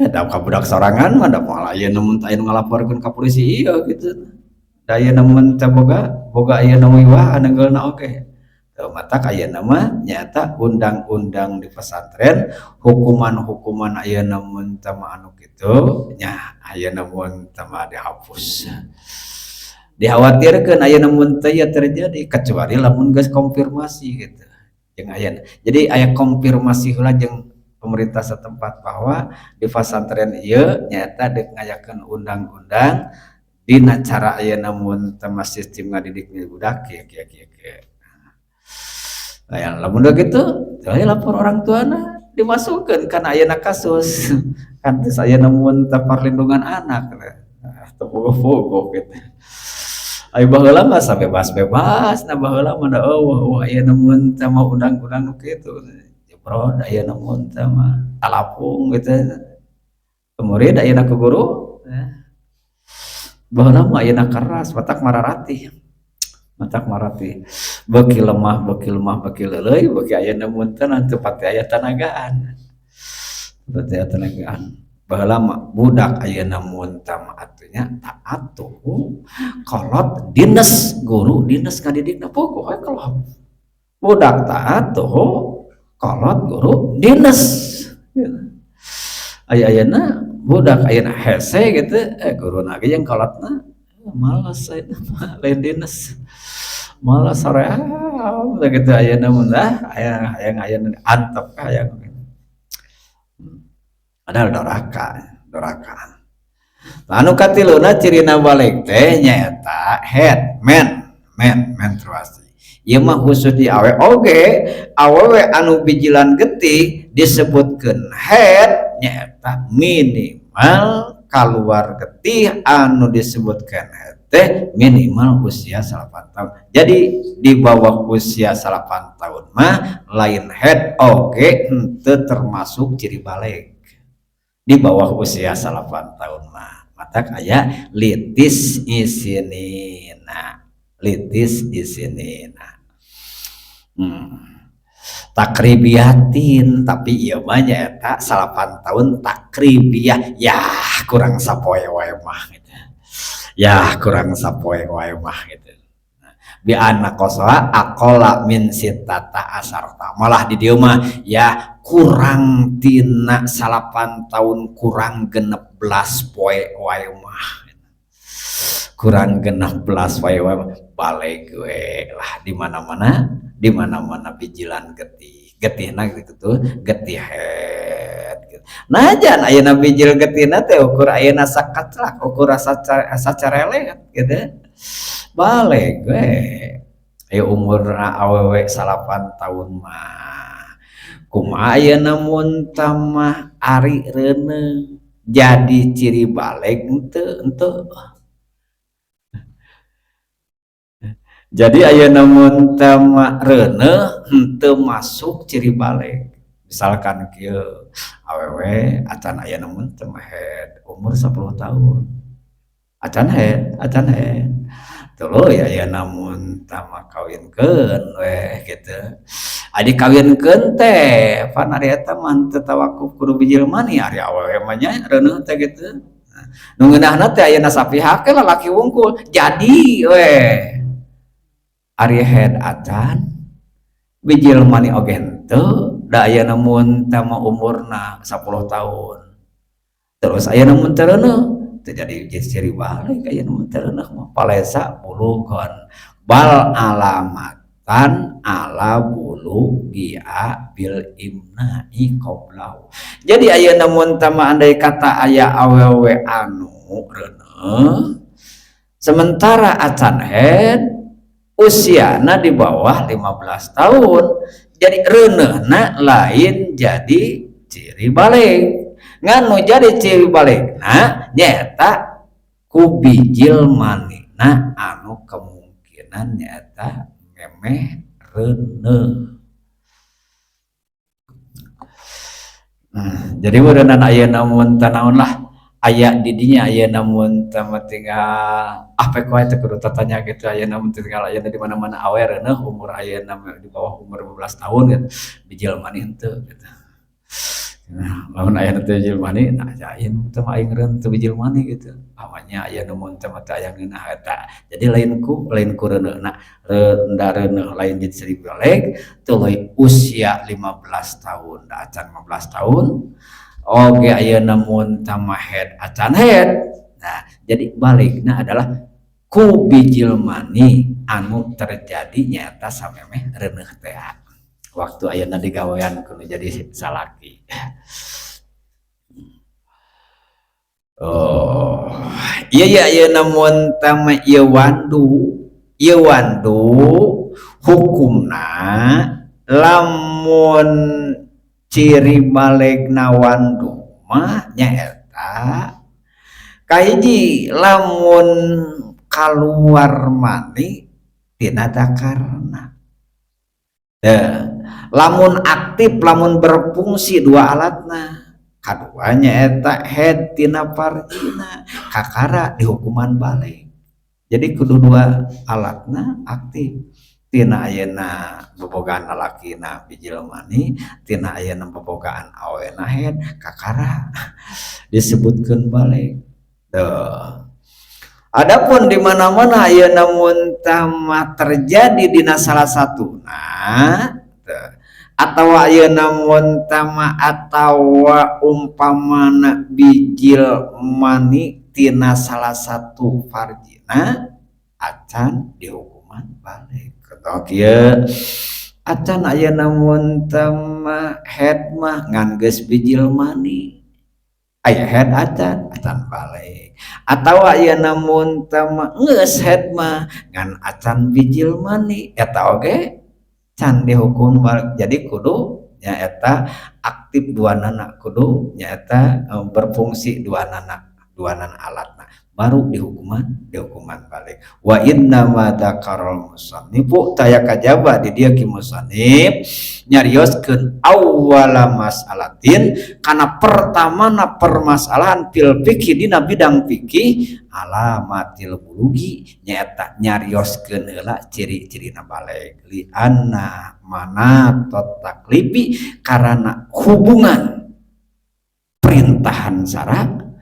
Da ka budak sorangan mah da moal ayeuna mun teh aya nu ngalaporkeun ka polisi ieu gitu. Da ayeuna mun teh boga boga ayeuna wiwah neunggeulna oge. Teu matak ayeuna mah nyaeta undang-undang di pesantren, hukuman-hukuman ayeuna mun teh mah anu kitu nya ayeuna mun teh mah dihapus. Dikhawatirkeun ayeuna mun teh terjadi, kecuali lamun geus konfirmasi gitu jeung ayeuna. Jadi aya konfirmasi heula jeung pemerintah setempat bahwa di pesantren ieu nyaeta deuk ngayakeun undang-undang dina cara ayeuna mun teh mah sistem ngadidik budak kieu kieu kieu kieu. Nah, lamun udah gitu, teu lapor orang tuana, dimasukkeun kana ayeuna kasus. Kan teu ayeuna mun teh perlindungan anak, teu puguh-puguh gitu. Ai baheula mah sabebas-bebas, nah baheula mah da euweuh ayeuna mun teh mah undang-undang nu kitu. Jebrod ayeuna mun teh mah talapung gitu. Murid ayeuna ku guru. Baheula mah ayeuna keras, matak mararatih. Matak maratih. Beuki lemah, beuki lemah, beuki leuleuy, beuki ayeuna mun teh teu pati aya tanagaan. Pati aya tanagaan. Baheula mah budak ayeuna mun teh mah atuh nya taat tuh kolot dinas, guru dinas ngadidikna puguh we kelop. Budak taat tuh kolot guru dinas. Aya ayeuna budak ayeuna hese gitu, guruna ge jeung kolotna males ayeuna mah lain dinas. Males soream gitu ayeuna mah aya hayang ayeuna antep hayang. Padahal doraka, doraka. Anu katiluna cirina balig teh nyaeta haid, men men menstruasi. Ieu mah khusus di awe oge, awewe anu bijilan getih disebutkeun haid nyaeta minimal kaluar getih anu disebutkeun haid teh minimal usia 8 tahun. Jadi di bawah usia 8 tahun mah lain haid oge, henteu termasuk ciri balig. Di bawah usia 8 tahun mah matak aya litis'i sinina, litis'i sinina. Takribiatin, tapi ieu mah nyaeta 8 tahun takribiah ya, kurang sapoe wae mah gitu. Ya kurang sapoe wae mah gitu. Bi anna qosoha aqalla min sittata asarta, malah di dieu mah ya kurang tina 9 tahun kurang 16 poe wae mah, kurang 16 poe wae mah balig we lah. Di mana-mana, di mana-mana bijilan getih, getihna gitu tuh getih haid gitu. gitu. Najan ayeuna bijil getihna teh ukur ayeuna sakaclak, ukur sacarelet gitu. Baleg we. Aya umur awewe 9 tahun mah. Kumaha ayeuna mun tamah ari reuneuh jadi ciri baleg henteu henteu. Jadi ayeuna mun tamah reuneuh henteu masuk ciri baleg. Misalkan kieu awewe acan ayeuna mun teu head umur 10 tahun. Acan head, acan head. Tuluy ayeuna mun tama kawinkeun weh kitu. Adi kawinkeun teh pan ari eta mah teu tawakuf kudu bijil mani ari awewe mah nya reuneuh teh kitu. Nu ngeunahna teh ayeuna sapihak we lalaki wungkul jadi weh. Ari head acan bijil mani oge henteu da ayeuna mun tama umurna 10 tahun. Terus ayeuna mun teu reuneuh teu jadi ciri baleg ayeuna mun teu reuneuh mah palesa bulughon bal alamatan ala bulughiha bil imna'i qoblahu. Jadi ayeuna mun tama andai kata aya awewe anu reuneuh sementara acan head usiana di bawah 15 tahun, jadi reuneuhna lain jadi ciri baleg. Ngan nu jadi ciri balegna nyaeta ku bijil manina anu kemungkinan nyaeta memeh reuneuh. Jadi meureunana ayeuna mun teh naon lah aya di dinya ayeuna mun teh mah tinggal apa wae teh kudu tatanya gitu ayeuna mun tinggal ayeuna di mana-mana awe reuneuh umur ayeuna di bawah umur 15 tahun gitu bijil mani henteu gitu. Nah, lamun ayeuna teu bijil mani nah ayeuna teh mah aing reun teu bijil mani gitu. Awalnya ayeuna mun teh mah teu aya ngeunah eta. Jadi lain ku reuneuhna reuneuh lain jadi ciri baleg tuluy usia 15 tahun da acan 15 tahun. Oke ayeuna mun tama head acan head. Nah, jadi balegna adalah ku bijil mani anu terjadi nyata samemeh reuneuh teh. Waktu ayeuna digawean kudu jadi salaki. Oh, iya iya ayeuna mun tama ieu wandu hukumna lamun ciri balegna wandu mah nyaeta kahiji lamun kaluar mani tina dakarna. Lamun aktif lamun berfungsi dua alatna kadua nyaeta head tina farjina kakara dihukuman baleg. Jadi kudu dua alatna aktif tina ayeuna bobogaan lalakina bijil mani tina ayeuna bobogaan awena head kakara disebutkeun baleg. Tuh. Adapun di mana-mana ayeuna mun tama terjadi dina salah satuna atawa ayeuna mun tama atawa umpamana bijil mani tina salah satu farjina acan dihukuman baleg. Atau kieu acan ayeuna mun tama head mah ngan geus bijil mani aya head acan acan baleg. Atawa ayeuna mun tama geus head mah ngan acan bijil mani eta oge can dihukum baleg. Jadi kudu nyaeta aktif dua nana kudu nyaeta berfungsi dua nana alatna baru dihukuman balik. Wa inna ma dzakarul musannifu taya kajaba di dieu ki musannif nyarioskeun awwala mas'alatin kana pertamana permasalahan fil fikih dina bidang fikih alamatil bulugi nyaeta nyarioskeun heula ciri-cirina baleg li anna manatot taklifi karana hubungan perintahan syarak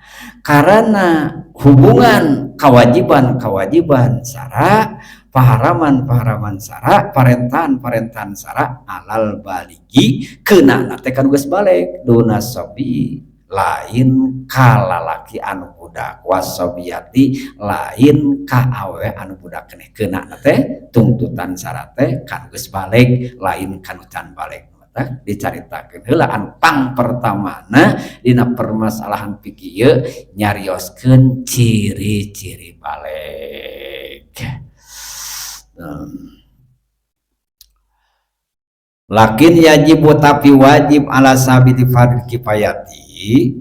karena hubungan kewajiban-kewajiban sara, paharaman-paharaman sara, parentahan-parentahan sara alal baligi keuna teh kan geus baleg duna sobi lain ka lalaki anu budak wasobiyati lain ka awewe anu budak keneh keuna teh tuntutan sara teh kan geus baleg lain kanu can baleg. Matak dicaritakeun heula anu pang pertamana dina permasalahan fikih ieu, nyarioskeun ciri-ciri balig. Lakin yajibu, tapi wajib, ala sabili fardil kifayati.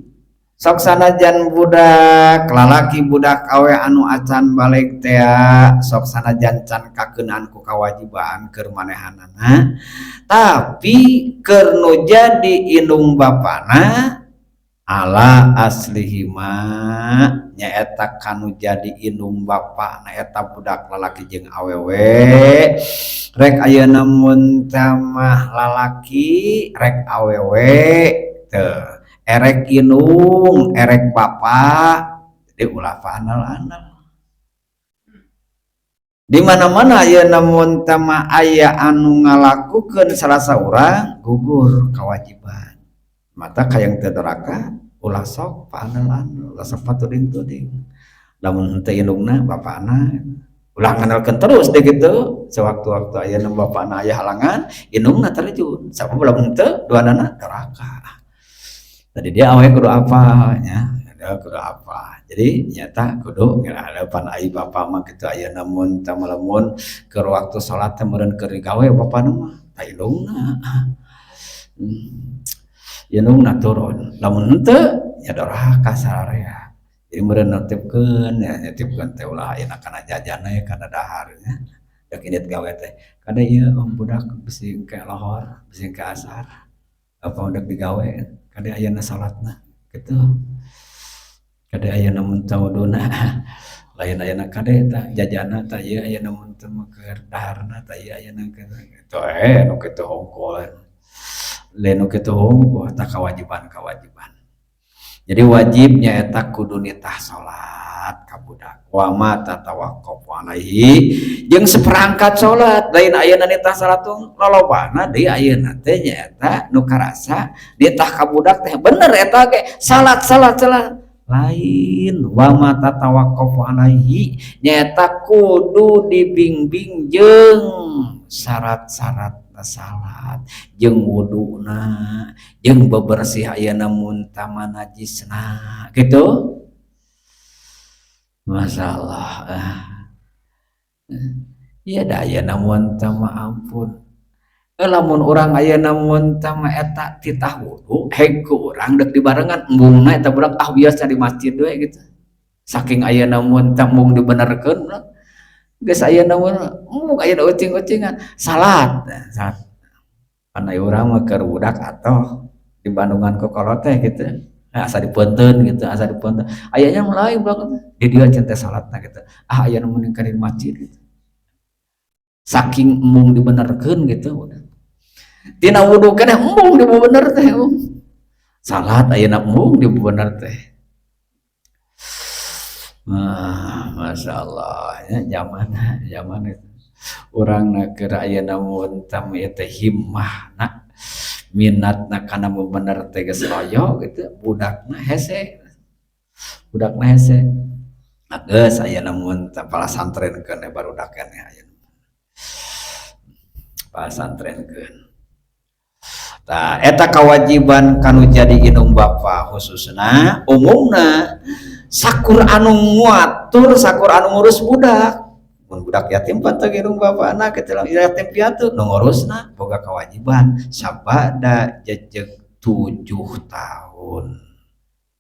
Sok sanajan budak lalaki, budak awe anu acan balig tea, sok sanajan can kakeunaan ku kawajiban keur manehanana, tapi keur nu jadi indung bapana, ala aslihima, nyaeta kanu jadi indung bapana eta budak lalaki jeung awewe, rek ayeuna mun mah lalaki rek awewe teu, erek indung erek bapa, jadi ulah paanal-anal. Di mana-mana ayeuna mun mah aya anu ngalakukeun salah saurang, gugur kewajiban. Matak hayang teu doraka, ulah sok paanal-anal, ulah sok patuding-tuding. Lamun henteu indungna, bapana, ulah ngandalkeun terus deh gitu. Sewaktu-waktu ayeuna bapana aya halangan, indungna terjun. Sabab lamun henteu, duanana doraka. Tadi dia awe kudu apa nya, dia kudu apa. Jadi nyata kudu ngahadapan ai bapa mah kitu. Ayeuna mun tah lamun keur waktu salat teh meureun keur digawe bapana mah, tah indungna. Indungna turun. Lamun henteu nya doraka sararea. Jadi meureun nitipkeun ya, nitipkeun teh ulah ayeuna kana jajan we, kana dahar nya. Dek indit gawe teh, "Kade ieu om budak, bisi engke lohor, bisi engke asar. Apa udah digawe, kade ayeuna salatna," kitu. "Kade ayeuna mun teu wuduna." Lain ayeuna, "Kade tah jajanna, tah ieu ayeuna mun teu mah keur daharna, tah ieu ayeuna keur kitu." Eh, nu kitu hungkul. Lain nu kitu hungkul, tah kawajiban-kawajiban. Jadi wajib nyaeta kudu nitah salat ka budak. Wa ma tatawaqqafu alaihi, jeung seperangkat salat. Lain ayeuna nitah salat tuh lolobana deui ayeuna teh nyaeta nu karasa nitah ka budak teh bener eta ge salat, salat, salat. Lain, wa ma tatawaqqafu alaihi nyaeta kudu dibimbing jeung syarat-syarat salat, jeung wuduna, jeung bebersih ayeuna mun tama najisna gitu. Masalah ah. Iya da ayeuna mun tama ampun. Lamun urang ayeuna mun tama eta titah wudu, heg ku urang deuk dibarengan, embungna eta budak, ah biasa di masjid we gitu. Saking ayeuna mun teh embung dibenerkeun, geus ayeuna mun embung ayeuna ucing-ucingan salat, salat. Pan urang mah keur budak atoh di Bandungan ku kolot teh gitu. Nah, asa dipeunteun gitu, asa dipeunteun. Ayahnya mulai banget di dieu teh salatna gitu. Ah, ayeuna mun di masjid gitu. Saking embung dibenerkeun gitu. Tina wudu keneh embung dibener teh. Salat ayeuna embung dibener teh. Ah, Masya Allah ya, zaman zaman itu urang keur ayeuna mun tam ieu teh himmahna, minatna kana bener teh geus loyo gitu, budakna hese, budakna hese. Geus ayeuna mun pasantrenkeun barudak keneh, ayeuna pasantrenkeun. Tah, eta kewajiban kanu jadi indung bapa khususna. Umumna sakur anu nguatur, sakur anu ngurus budak, mun budak yatim pan teu indung bapana kitu, yatim piatu nu ngurusna boga kewajiban sabada jejeg 7 tahun,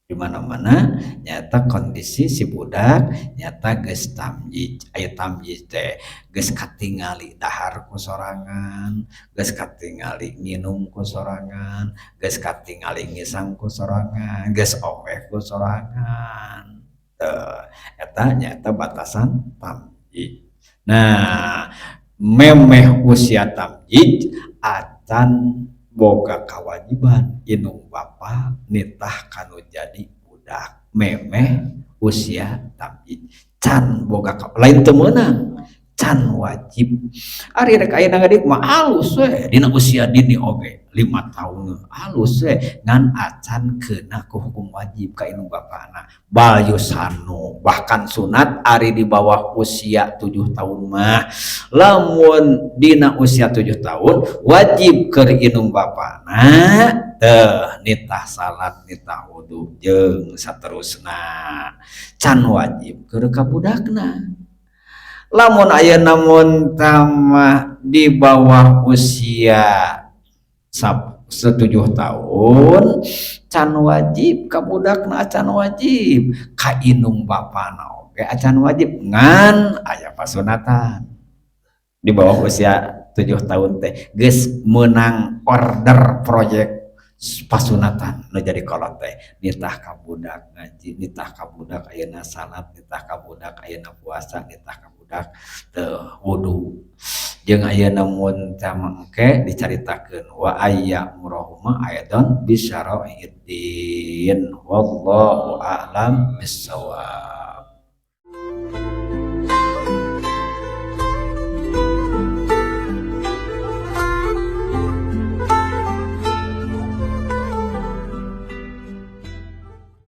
di mana-mana nyata kondisi si budak nyata geus tamyiz. Aya tamyiz teh geus katingali dahar ku sorangan, geus katingali nginum ku sorangan, geus katingali ngisang ku sorangan, geus omeh ku sorangan. Teu eta nyata batasan tamyiz. Nah, memeh usia tamyiz acan boga kewajiban indung bapa nitah kanu jadi budak. Memeh usia tamyiz can boga, lain teu meunang, Can wajib. Ari rek ayeuna ngadidik mah alus we dina usia dini oge, 5 tahun alus we, ngan acan keuna ku hukum wajib ka indung bapana. Bal yusannu, bahkan sunat ari di bawah usia 7 tahun mah. Lamun dina usia 7 tahun wajib keur indung bapana teh nitah salat, nitah wudu, jeung saterusna. Can wajib keur ka budakna. Lamun ayeuna mun tamah di bawah usia 7 tahun, can wajib ka budakna, acan wajib ka indung bapana oge acan wajib, ngan aya pasunatan. Di bawah usia 7 tahun teh geus meunang order proyek pasunatan. Nu jadi kolot teh nitah ka budak ngaji, nitah ka budak ayeuna salat, nitah ka budak ayeuna puasa, nitah ka budak teu wudu. Jeung ayeuna mun mangke dicaritakeun wa ayyamurahuma aidan bisyara'iddin. Wallahu a'lam bissawab.